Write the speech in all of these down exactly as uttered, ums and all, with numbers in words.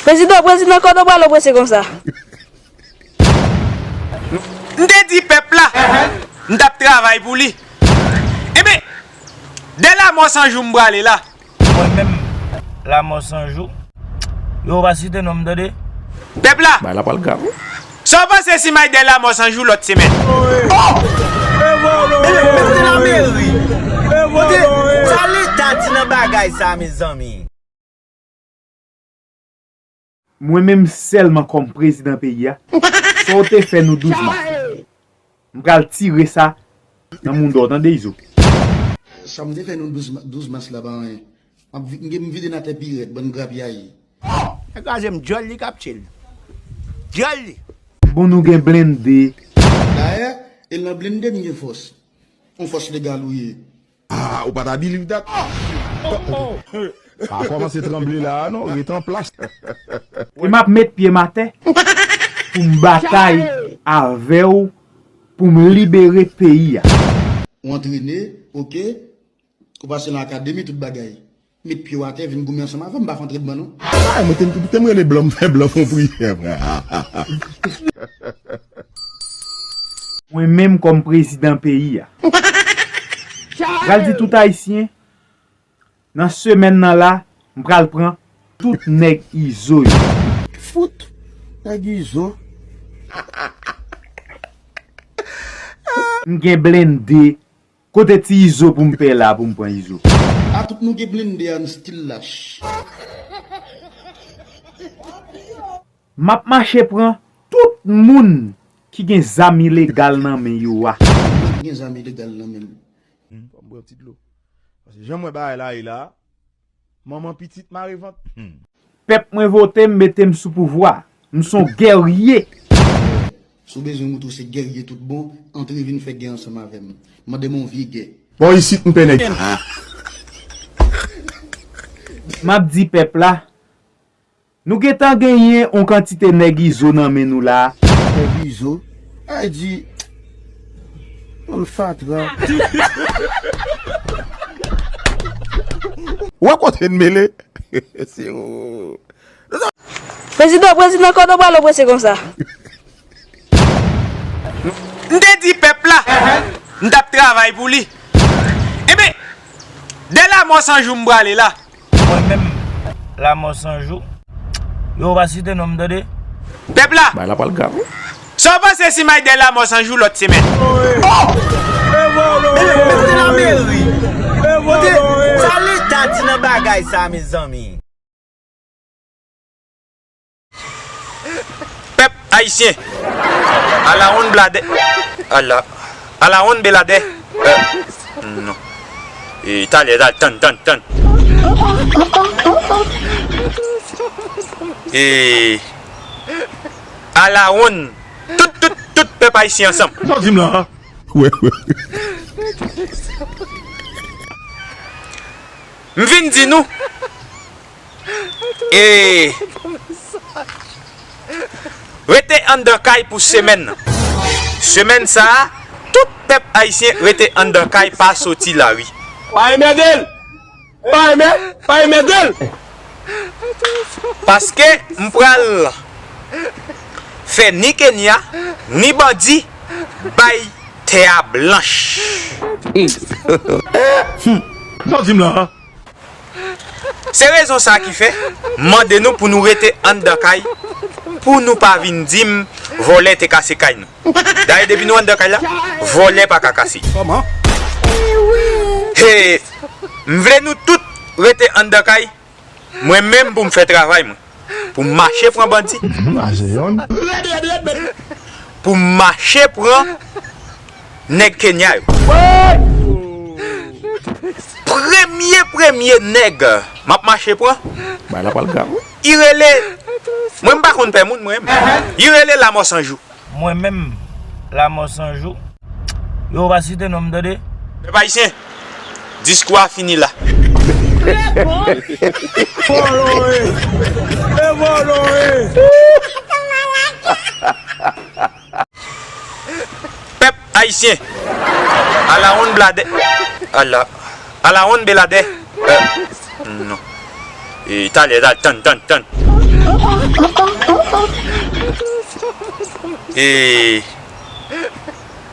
Prezidan, prezidan, kote w prale w prese konsa? M te di pèp la, m t ap travay pou li. Ebyen, dè Lamò San Jou m prale la. Mwen menm, Lamò San Jou. Yo pa site non m, tande. Pèp la! Bay la pral grav wi. Sa w panse si m al dè Lamò San Jou lòt semèn? Oh! Kote lameri? Kote sa leta di nan bagay sa, mezanmi? Mwen menm sèlman kòm prezidan peyi a, sa w te fè nou douz mas, m pral tire sa nan mouda w, tande Izo. Sa m te fè nou douz ma-, douz mas la pa anyen. M ap vi-, m gen, m vide n atè pi rèd, bann grapyay. Nèg la se m djòl li k ap tchil. Djòl li. Bon, nou gen blende. Dayè, e nan blende n gen fòs. On fòs legal ou ye. Ah, ou pa ta believe that? Pa kòmanse tranble la a non, ret an plas. E m ap met pye m atè pou m batay avè w pou m libere peyi a. Ou antrene, oke. Ou pase nan akademi, tout bagay. Met pye w atè, vin goumen ansanm avè m, m pa fè antrèdman non. Ay, mwen te, te m rele blan, m fè blan fè yon priyè, frè. Mwen menm kòm prezidan peyi a, m pral di tout Ayisyen, nan semèn nan la, m pral pran tout nèg Izo yo. Fout nèg Izo. M gen blende. Kote ti Izo pou m pè la pou m pran Izo? A tout nou gen blende a, n still lach. M ap mache pran tout moun ki gen zam ilegal nan men yo a. Moun ki gen zam ilegal nan men l. Hmm, fò m bwè yon ti dlo. Paske jan m wè bagay la ye la, manman pitit mare vant. Hmm. Pèp mwen vote m, mete m sou pouvwa. M s on gèrye. Si w bezwen montre w se gèrye tout bon, antre vin fè gè ansanm avè m. Mande m yon vye gè. Bon, isit m pè nèg. M ap di pèp la, nou gentan genyen yon kantite nèg Izo nan men nou la. Nèg Izo? Ay di, yon fatra. Ou wè kote n mele? Se ou. Prezidan, prezidan, kote w prale w prese konsa? M te di pèp la, m t ap travay pou li. Ebyen, dè Lamò San Jou m prale la. Mwen menm, Lamò San Jou. Yo pa site non m, tande. Pèp la! Bay la pral grav wi. Sa w panse si m al dè Lamò San Jou lòt semèn? Oh! Kote lameri? Kote sa leta di nan bagay sa, mezanmi? Pèp ayisyen, alawonn bladè, ala, alawonn beladè, euh, non. E talè, talè, tann, tann, tann. E alawonn tout, tout, tout pèp ayisyen ansanm. Sa w di m la a? Wè, wè. M vin di nou, e rete anndan kay pou semèn nan. Semèn sa a, tout pèp ayisyen rete anndan kay, pa soti lari. Pa enmède l! Pa enmè-, pa enmède l! Paske m pral fè ni Kenya, ni bandi bay tè a blanch. Sa w di m la a? Se rezon sa ki fè m mande nou pou nou rete anndan kay, pou nou pa vin di m vòlè te kase kay nou. Dayè, depi nou anndan kay la, vòlè pa ka kase. Kòman? He, m vle nou tout rete anndan kay, mwen menm pou m fè travay mwen. Pou m mache pran bandi. Mhm, a se yonn. Pou m mache pran nèg Kenya yo. Premye, premye nèg m ap mache pran. Bay la pral grav wi. I rele, mwen m pa konn pè moun mwen menm. I rele Lamò San Jou. Mwen menm, Lamò San Jou. Yo pa site non m, tande. Pèp ayisyen, diskou a fini la. Vòlò e, e vòlò e. Pèp ayisyen, alawonn bladè, ala, alawonn beladè, euh, non. E talè, talè, tann, tann, tann. E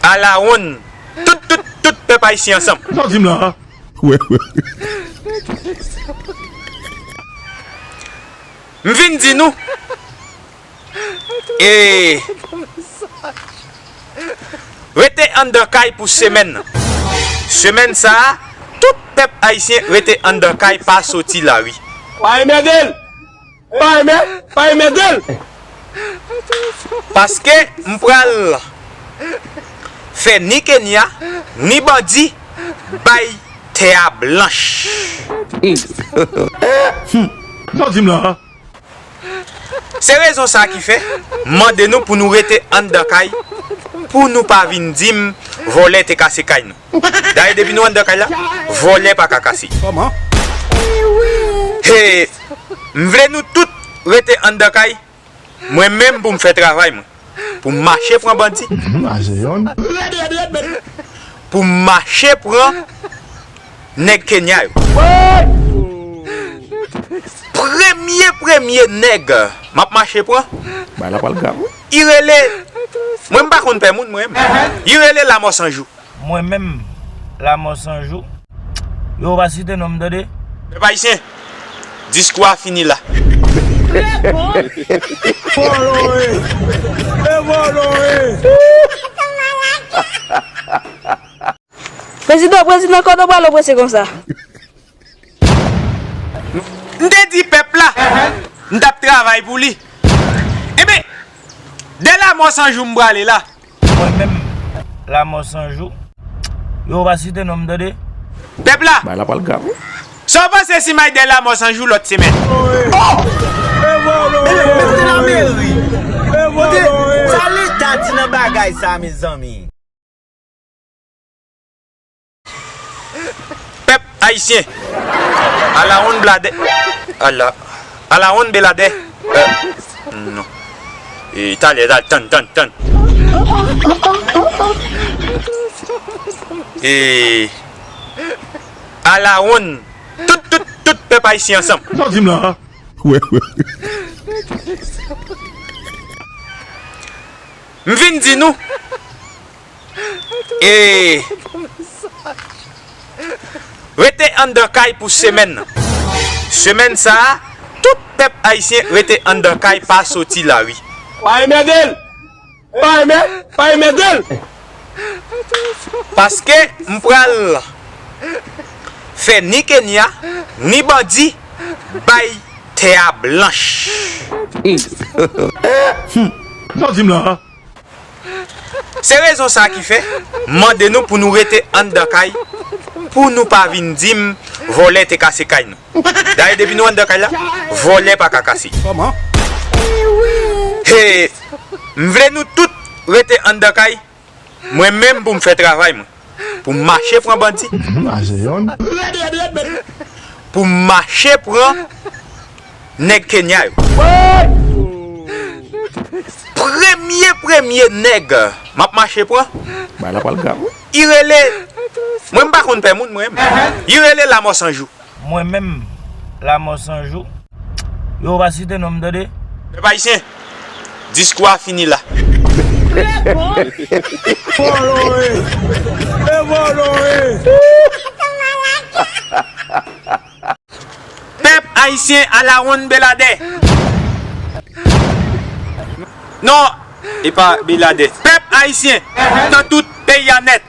alawonn, tout, tout, tout pèp ayisyen ansanm. Sa w di m la? Wè, wè. M vin di nou, e rete anndan kay pou semèn nan. Semèn sa a, tout pèp ayisyen rete anndan kay, pa soti lari. Pa enmède l! Pa enmè-, pa enmède l! Paske m pral fè ni Kenya, ni bandi bay tè a blanch. Sa w di m la? Se rezon sa ki fè m mande nou pou nou rete anndan kay, pou nou pa vin di m vòlè te kase kay nou. Dayè, depi nou anndan kay la, vòlè pa ka kase. Kòman? He, m vle nou tout rete anndan kay, mwen menm pou m fè travay mwen. Pou m mache pran bandi. Mhm, a se yonn. Pou m mache pran nèg Kenya yo. Premye, premye nèg m ap mache pran. Bay la pral grav, wi. Li rele, mwen m pa konn pè moun mwen. Li rele Lamò San Jou. Mwen menm, Lamò San Jou. Yo pa site non m, tande. Pèp ayisyen, diskou a fini la. Vòlò e, e vòlò e. Prezidan, prezidan, kote w prale w prese konsa? M te di pèp la, m t ap travay pou li. Enben, de Lamò San Jou m prale la. Mwen menm, Lamò San Jou. Yo pa site non m, tande. Pèp la. Bay la pral grav, wi. Sa w panse si m ay de Lamò San Jou lòt semèn? Oh! Mete, mete lameri. Kote, sa leta di nan bagay sa, mezanmi? Pèp ayisyen. Alawonn bladè. Ala, alawonn beladè. Eh, non. E, talè, talè, tann, tann, tann. E, alawonn, tout, tout, tout pèp ayisyen ansanm. Sa w di m la? Wè, wè. M vin di nou, e rete anndan kay pou semèn nan. Semèn sa a, tout pèp ayisyen rete anndan kay, pa soti lari. Pa enmède l! Pa enmè-, pa enmède l! Paske m pral fè ni Kenya, ni bandi bay tè a blanch. Sa w di m la? Se rezon sa ki fè m mande nou pou nou rete anndan kay, pou nou pa vin di m vòlè te kase kay nou. Dayè, depi nou anndan kay la, vòlè pa ka kase. Kòman? He, m vle nou tout rete anndan kay, mwen menm pou m fè travay mwen. Pou m mache pran bandi. Mhm, a se yonn. Pou m mache pran nèg Kenya yo. Premye, premye nèg m ap mache pran. Bay la pral grav, wi. Li rele, mwen m pa konn pè moun mwen. Li rele Lamò San Jou. Mwen menm, Lamò San Jou. Yo pa site non m, tande. Pèp ayisyen, diskou a fini la. Vòlò e, e vòlò e. Pèp ayisyen, alawonn beladè. Non, e pa beladè. Pèp ayisyen, tan tout peyi a nèt.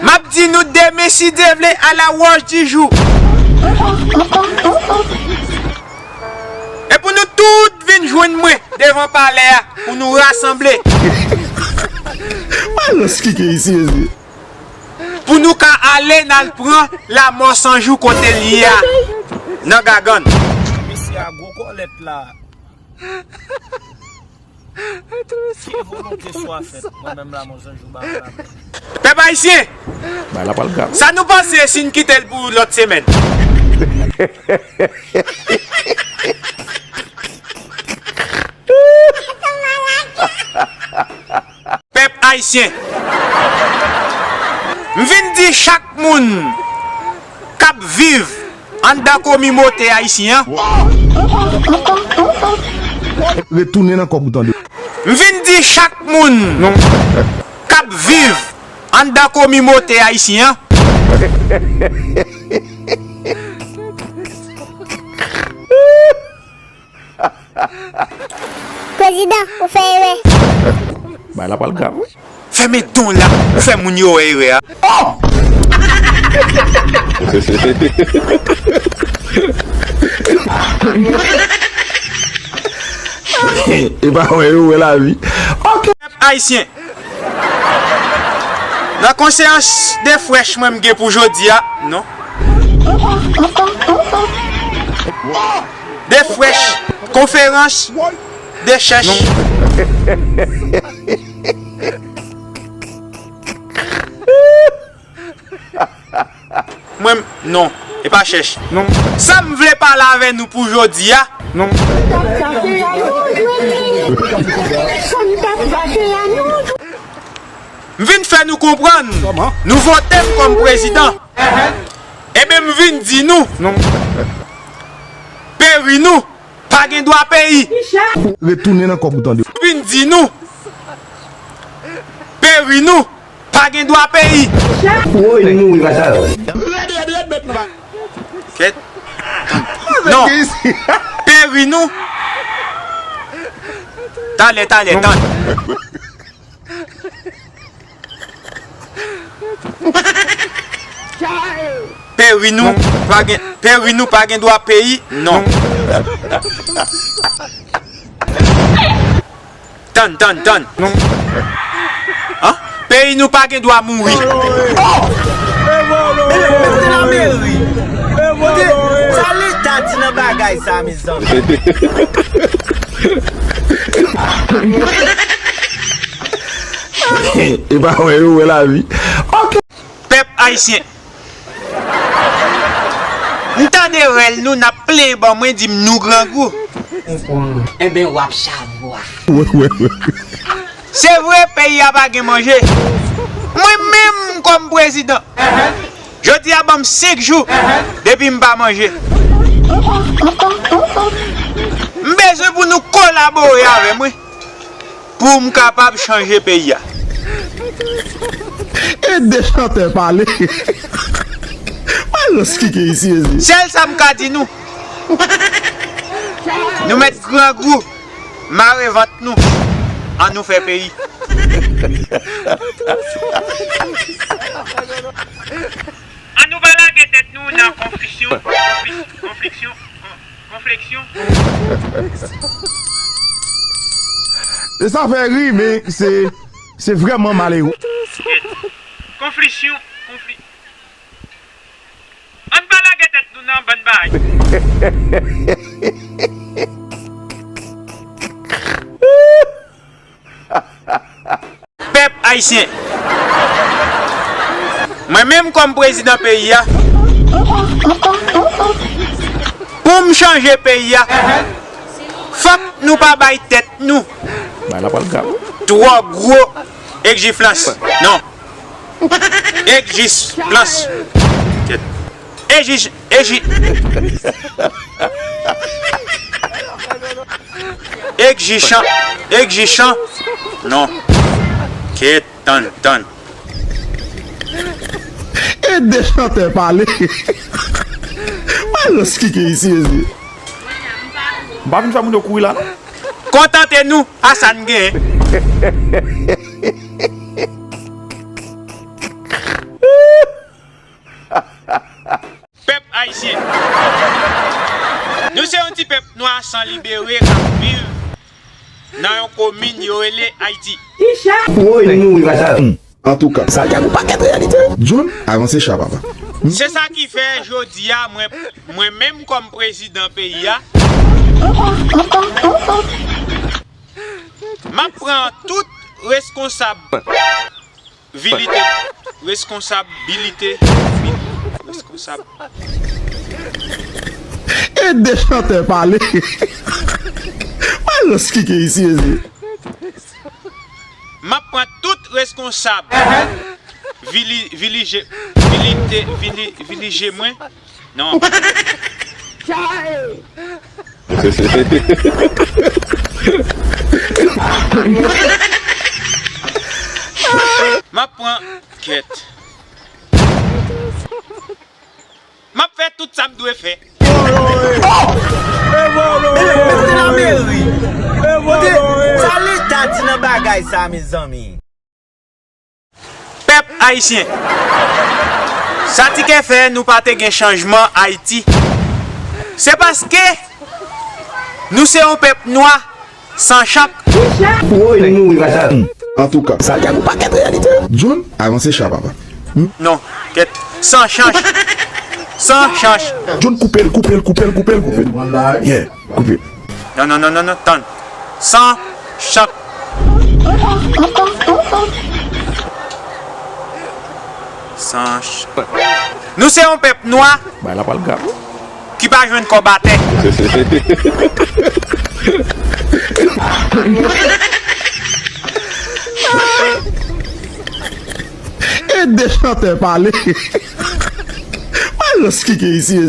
M ap di nou demen, si Dye vle, à la roche du jour. E pou nou tout vin jwenn mwen devan palè a, pou nou rasanble. Alòs, ki gen isi, isi? Pou nou ka ale, n al pran Lamò San Jou kote l ye a, nan Gagann. Mesye a gwo kòlèt la. Ke volonte swa fèt, mwen menm Lamò San Jou ba w lamen. Pèp ayisyen, bay la pral grav, wi. Sa nou panse si n kite l pou lòt semèn? Pèp ayisyen. M vin di chak moun k ap viv anndan kominote ayisyen an. Retounen nan kòb ou tande. M vin di chak moun k ap viv anndan kominote ayisyen an. Prezidan, ou fè erè. Bagay la pral grav, wi. Fèmen don la, ou fè moun yo wè erè a. E pa wè yo wè lavi. Ok. Pèp ayisyen, nan konferans de frèch mwen m gen pou jodi a, non. De frèch, konferans de chèch. Mwen, non, e pa chèch. Non. Sa m vle pale avè nou pou jodi a. Non. M vin fè nou konprann. Kòman? Nou vote m kòm prezidan. Ebyen, m vin di nou. Non. Peri nou pa gen dwa peyi. Retounen nan kòb ou tande. M vin di nou. Peri nou pa gen dwa peyi. Woy, nou mouri pa sa yo. Kèt. Non. Peri nou. Talè, talè, tann. Peri nou pa gen, peri nou pa gen dwa peyi, non. Tann, tann, tann. An? Peyi nou pa gen dwa mouri. Kote, kote lameri? Kote, sa leta di nan bagay sa, mezanmi? E pa wè yo wè lavi. Ok. Pèp ayisyen. M tande rèl nou, n ap plenyen ban mwen, di m nou grangou. Enben, w ap chavwa. Wi, wi, wi. Se vre, peyi a pa gen manje. Mwen menm, kòm prezidan, jodi a ban m senk jou depi m pa manje. M bezwen pou nou kolabore avè mwen pou m kapab chanje peyi a. Ede chantè pale. Malòs ki gen isi, ezi. Sèl sa m ka di nou, nou mèt grangou, mare vant nou, annou fè peyi. Annou pa lage tèt nou nan konflisyon, konflis-, konfliksyon, kon-, konfleksyon. E sa fè ri, men se, se vrèman malere. Konflisyon, konfli-, ann pa lage tèt nou nan bann bagay. Pèp ayisyen, mwen menm kòm prezidan peyi a, pou m chanje peyi a, fòk nou pa bay tèt nou twò gwo egzijans. Non. Egzijans. Egzij-, egzij-, egzijans. Egzijans. Non. Kèt, tann, tann. Ede chantè pale. Malòs ki gen isi, ezi. M pa vin fè moun yo kouri la, non. Kontante nou a sa n genyen. Pèp ayisyen, nou se yon ti pèp nwa san libere k ap viv nan yon komin yo rele Ayiti. Woy, nou mouri pa sa. Antouka. Sa gen yon pakèt reyalite. John, avanse cha, papa. Se sa ki fè jodi a, mwen, mwen menm kòm prezidan peyi a, m ap pran tout reskonsablite, reskonsabilite, reskonsab. Ede chantè pale. Malòs ki gen isi, ezi. M ap pran tout reskonsab. Vili, vilije, vilite, vili, vilije mwen. Non. M ap pran kèt. M ap fè tout sa m dwe fè. Mete lameri. Kote sa leta di nan bagay sa, mezanmi? Pèp ayisyen, sa ti kè fè nou pa te gen chanjman Ayiti, se paske nou se yon pèp nwa san chak. Woy, mouri, papa. Antouka. Santiago pa ket reyalite. John, avanse cha, papa. Non, kèt, san chak. San chak. John, koupe l, koupe l, koupe l, koupe l, koupe l. Yeah, koupe l. Non, non, non, non, non, tann. San chak. San ch-, nou se yon pèp nwa. Bay la pral grav. Ki pa jwenn kòb atè. E de chantè pale. Malòs ki gen isi,